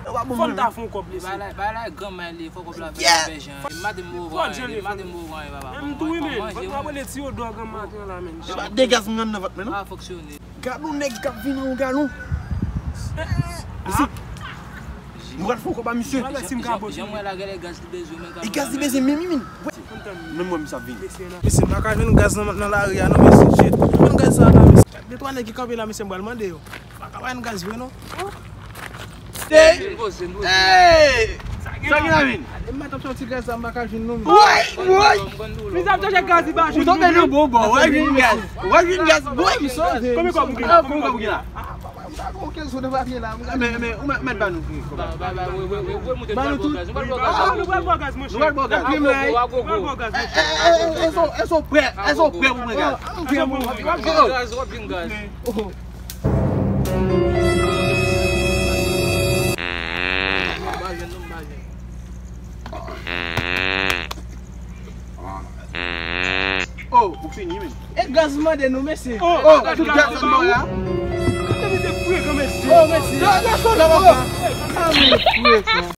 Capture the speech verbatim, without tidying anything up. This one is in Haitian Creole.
Yo pa bon. Fò m ta fè yon kòb, mesye. Bagay la, bagay la, granma li, fò kòb la vin bèjan. Maten m oran, maten m oran, papa. Menm tou wi, men. Fò m ta pran ti odò granma an la, men. Yo pa de gaz m nan vant mwen, non? Pa fonksyone. Gad yon nèg k ap vini yon galon. Mesye, nou pral fè yon kòb a misye. Jan mwen la, genlè gaz li bezwen, men. E gaz li bezwen, men, men, men. Men mwen, misye ap vini. Mesye, m pa ka jwenn gaz nan, nan lari a, non, mesye. Shit. Jwenn gaz sa la, mesye. De twa nèg ki kanpe la, mesye, m pral mande yo. M pa ka jwenn gaz vre, non. Hey! Hey! Sa gen la, vin? E m ap fè yon ti gaz la, m pa ka jwenn, non, mesye. Woy! Woy! Misye ap chache gaz, li pa jwenn. Ou tonbe nan bon bò, w ap jwenn gaz. W ap jwenn gaz, woy! Konbyen kòb ou gen la? Konbyen kòb ou gen la? M pa gon kenz sou de papye la. Men, men, ou mèt, mèt ba nou. Ba nou tout. Nou pral bò gaz, monchè. Nou pral bò gaz. Nou pral bò gaz, monchè. Èske w prè? Èske w prè pou mwen gaz? Èske w prè pou mwen gaz? W ap jwenn gaz, w ap jwenn gaz. Oh, ou fini, men. E gaz mande nou, mesye. Oh, tout gaz sa ba w la. Gade misye frekan, mesye. Oh, mesye. Yo, yo, so la, papa. Ah, men frekan.